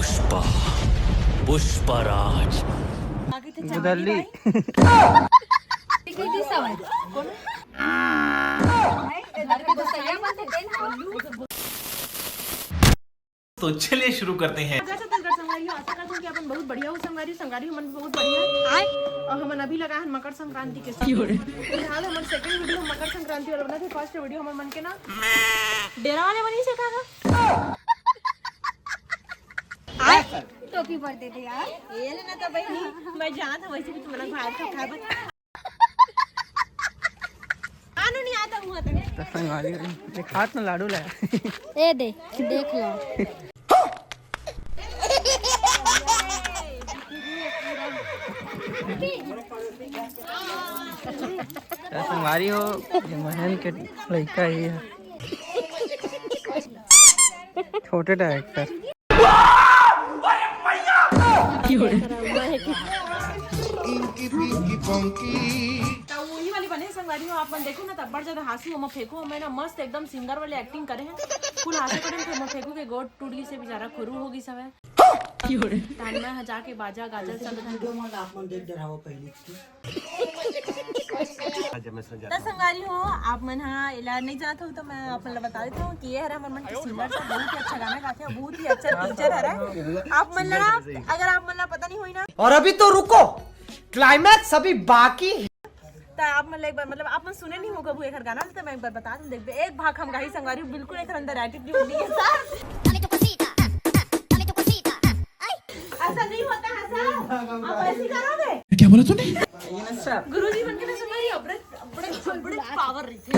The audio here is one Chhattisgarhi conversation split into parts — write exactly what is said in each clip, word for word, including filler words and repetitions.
पुष्पा, पुष्पराज। गुदल्ली। तो चलिए शुरू करते हैं। अच्छा, छत्तीसगढ़ संगवारी हो, आशा करता हूँ कि अपन बहुत बढ़िया हो संगवारी हो, संगवारी हो मन बहुत बढ़िया है। और हमन अभी लगा है मकर संक्रांति के साथ। फिलहाल हमर सेकंड वीडियो मकर संक्रांति वाला बना थे, फर्स्ट वीडियो हमर मन के ना डेरा वाले बनी से का टोपी पर दे दे यार। ये लेना था बहनी, मैं जानत हूँ वैसे भी तुम्हारा भाई का खाबा। आनू नहीं आता हुआ था। तो संगवारी देखात न लाडू ला। ए दे, देख लो। तो संगवारी हो, ये महन के लड़का ही है, छोटे डायरेक्टर। तो वही वाली बने संगवारी हो, आप मन देखो ना, तब बड़ ज्यादा हाँसू ओमा फेंको, मैं ना मस्त एकदम सिंगर वाले एक्टिंग करे हैं, फुल हाँसे करे हैं, ओमा फेंको के गोट टूट गई से बेचारा खुरू हो गई समय। तान मैं ह जाके बाजा गाजा सब धन। वीडियो मन आप मन देख डराओ पहली चीज। त संगवारी हो, आप मन हा एला नहीं जानत हो तो मैं आप मन ला बता देता हूँ कि ये हरे हमर मन के सिंगर से बहुत ही अच्छा गाना गाथे, बहुत ही अच्छा टीचर हरे। आप मन ला, अगर आप मन ला पता नहीं होई ना, और अभी तो रुको, क्लाइमैक्स अभी बाकी है। त आप मन ला एक बार, मतलब आप मन सुने नहीं हो कभू एकर गाना, तो मैं एक बार बता दूं, देखबे एक भाग हम गाही संगवारी हो, बिल्कुल एकर अंदर एटीट्यूड नहीं है सर। ऐसा नहीं होता है सर, आप ऐसे करोगे? क्या बोला तूने? गुरुजी मन के ना संगवारी हो, बड़े बड़े बड़े पावर रही थे।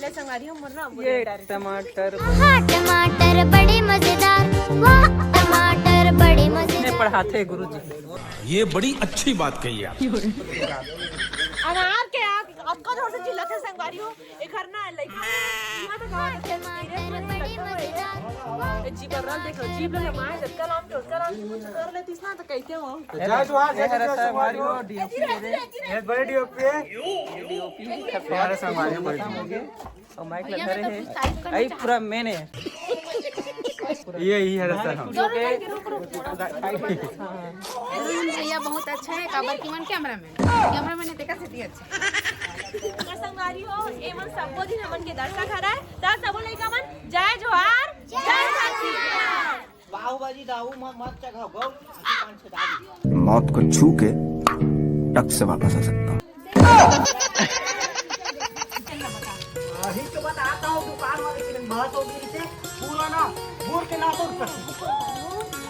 ले संगवारी हो, मोर ना ये टमाटर हाँ टमाटर बड़ी मजेदार, वाह टमाटर बड़ी ने मजेदार। पढ़ाते गुरुजी। ये बड़ी अच्छी बात कही आप। अनार के आग अतका जोर से चिल्लाथे संगवारी हो, एकर ना लइका हुआ तो गाँव में खेल रहे थे, लइका हुआ है। ए, जीभ रल देखो, जीभ लगे माय जतका लाम के ओतका लाम के कुछ कर लेतीस ना तो कहते हो। जय जोहार, जय जोहार, संगवारी हो। अजी रे, अजी रे, अजी रे। ये बड़े डीओपी है। हमारे संगवारी हो, बड़े डीओपी। और माइक लगा रहे हैं। आई पूरा मैंने ये ही है सर हम। जो के अरुण भैया बहुत अच्छा है, काबर की मन कैमरा मैन, कैमरा मैन ने देखा से अच्छा। संगवारी हो, एमन सबो दिन हमन के दर्शक हरय, त सबो लइका मन जय जोहार, जय छत्तीसगढ़। बाहुबली दाऊ मत मत चघाओ गौ। मौत को छू के टक से वापस आ सकता हूँ। अभी तो बताता हूँ दुकान वाले से बात होगी इनसे। फूल ना, गुड़ के ना गुड़ कर।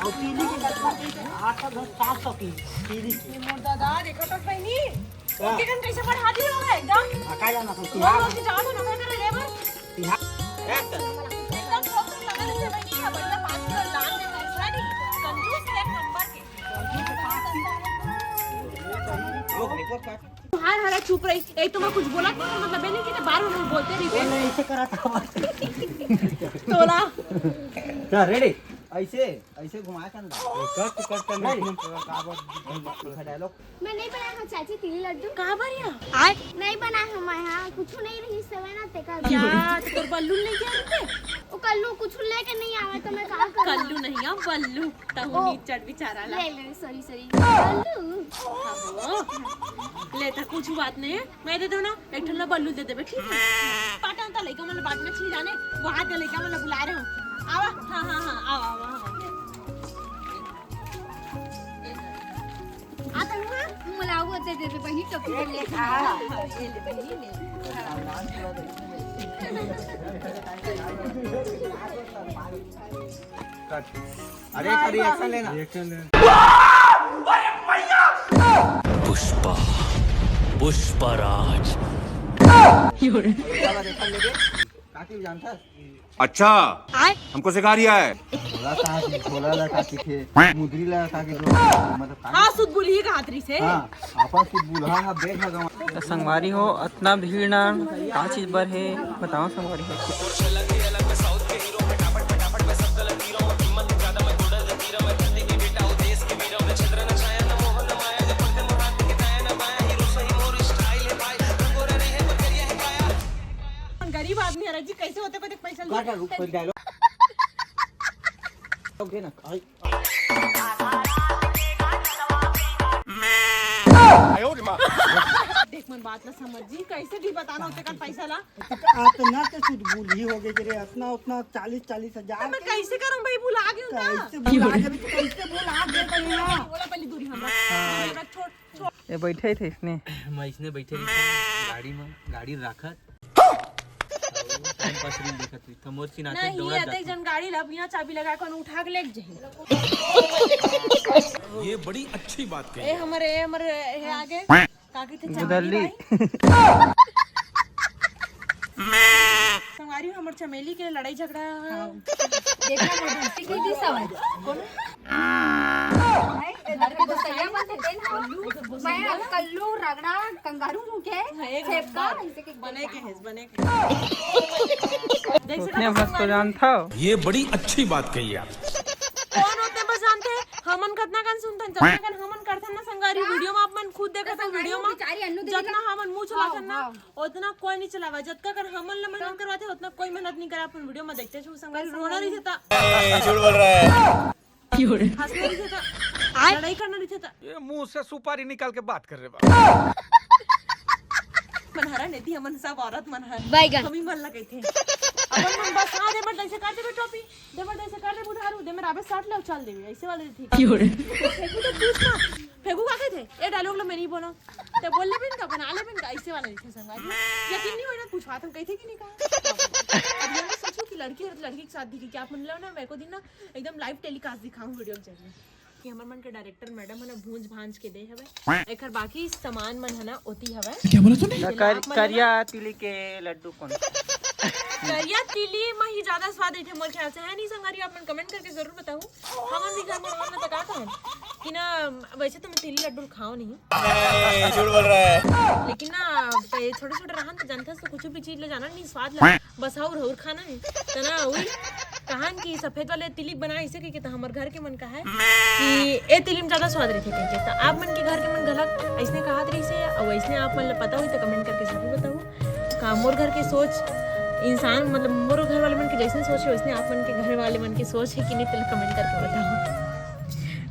और चीनी की कचौड़ी से आठ सौ दस, सात सौ की चीनी की। मोर दादा देखो तो बहनी, ओके कन कैसे बढ़ा दिया होगा एकदम। हटा जाना तुम रोज तिहार रोज के जाओ तो नखरा करे रे बस। तिहार एकदम ठोक ठोक लगा देते बहनी, ये बढ़िया पाँच किलो लाल में है, कंजूस एक नंबर के। हार हरा चुप रही, एक तो मैं कुछ बोला कि मतलब नहीं कि बार बार बोलते रही। ऐसे करा था। तोला। क्या रेडी? ऐसे ऐसे घुमाया था ना। मैं नहीं बनाया हूँ चाची तीली लड्डू। कहाँ पर यहाँ? नहीं बनाया हूँ मैं, हाँ कुछ नहीं रही समय ना तेका। क्या तो तोर बल्लू नहीं क्या रहते? वो कल्लू कुछ लेके नहीं आवे तो मैं कहाँ करूँ? कल्लू नहीं है बल्लू। तहु नीच चढ़ बेचारा ला। ले ले सॉरी सॉरी। कल्लू। ले त कुछ बात नहीं है, मैं दे दो ना, एक ठन ला बल्लू दे देबे, ठीक है? पाटा उनता लइका मन ला बाट में छी जाने, वो हाथ के लइका मन ला बुला रहे हो। आवा, हाँ हाँ हाँ, आवा आवा हाँ। आता हुआ मला वो दे दे बहिनी टोपी ले। हाँ, ये ले बहिनी ले। अरे का रिएक्शन लेना। पुष्पा, पुष्पराज। काकी जानता है? अच्छा, हमको सिखा रिया है। भोला कहाँ की, भोला ला काकी थे, मुदरी ला काकी जो मतलब काकी हाँ सुध बोलिए कहाँ तरी से। हाँ, आपस की बुलहा हा बेग हा गवा। तो संगवारी हो, अतना भीड़ ना का चीज बर हे, बताओ संगवारी हो। गरीब आदमी है जी, कैसे होते को देख पैसा काटा रुक कोई डायलॉग। देख, मन बात ला समझ जी, कैसे दी बताना होते कर पैसा ला। अतना तो चुटबुल ही हो गए रे, अतना उतना चालीस चालीस हजार। मैं कैसे करूं भाई, भुला गई हूं ना। कैसे भुला गए, कैसे भुला गए? बोला पहले दूरी हमरा। छोड़। ये बैठे थे इसने। मैं इसने बैठे रही गाड़ी में, गाड़ी राखत। टाइम पास रील देखत हुई। तो मोर चिन्हाते नहीं, दौड़ा ये जाती। जन गाड़ी ला बिना चाबी लगा के उठा के लेके जाही। ये बड़ी अच्छी बात कही। ए हमरे, ए हमरे, हे आगे। का कहिथे चमेली गुदल्ली। संगवारी हमर चमेली के लड़ाई झगड़ा। देखा मोर दोस्ती की दी सवाल। घर के दोस्तैया बनथे तेन ह। मैं कल्लू रगड़ा कंगारू मुंह के फेंका ऐसे के बने के है, बने के। देख सकत हस तो जानथव। ये बड़ी अच्छी बात कही आप। कौन होते बस जानथे, हमन कतना कन सुनथन, जतना कन हमन करथन ना संगवारी, वीडियो में आप मन खुद देखत हो, वीडियो में जतना हमन मुंह चलाथन ना, उतना कोई नहीं चलावा। जतका कन हमन ला मेहनत करवाथे, उतना कोई मेहनत नहीं करा। अपन वीडियो में देखते छू संगवारी, रोना नहीं था। झूठ बोल रहा है। हंसना नहीं था, लड़ाई करना नहीं था। ये मुंह से सुपारी निकाल के बात कर रहे बाप। मन हरा नेती हमन सब औरत मन हर। बैगन। हम ही मन ला कहिथे। अपन मन बस, हाँ, दे मत ऐसे कर दे बे टोपी, दे मत ऐसे कर दे बुधारू, दे मेरा अबे शर्ट ले चल देवी, ऐसे वाले थे। फेंकू तो पूछ ना, फेंकू का कहिथे? ए डायलॉग ला मैं नहीं बोला। ते बोल लेबे का, बना लेबे का, ऐसे वाला लिखे संगवारी। यकीन नहीं होय ना, पूछवा तुम कहिथे कि नहीं कहा। अब ये मैं सोचू कि लड़की और लड़की के साथ दिखी क्या, आप मन लो ना, मैं को दिन ना एकदम लाइव टेलीकास्ट दिखाऊं वीडियो के जरिए। कि हमर मन के डायरेक्टर मैडम है ना भूंज भांज के दे हवे। एकर बाकी सामान मन है ना ओती हवे। क्या बोला तूने? जेला कर-, आप मन है ना करिया तिली के लड्डू कौन? करिया तिली में ही ज्यादा स्वाद रहिथे मोर ख्याल से, है नहीं संगवारी? आप मन कमेंट करके जरूर बताओ। हमन भी घर में रहन ना त का कहन कि ना, वैसे तो मैं तिली लड्डू खाओ नहीं। ए, झूठ बोल रहा है। लेकिन ना, छोटे छोटे रहन तो जानथस तो कुछ भी चीज ले जाना नहीं, स्वाद ला बस और और खाना नहीं। त ना वही कहन कि सफेद वाले तिली बना इसे कहिके, त हमर घर के मन कहा है कि ए तिली में ज्यादा स्वाद रहिथे कहिके। त आप मन के घर के मन घलक ऐसने कहत रहिसे, और वैसने आप मन ला पता होई त कमेंट करके जरूर बताओ। का मोर घर के सोच इंसान, मतलब मोर घर वाले मन के जैसन सोच है, वैसने आप मन के घर वाले मन के सोच है कि नहीं, तेला कमेंट करके बताओ।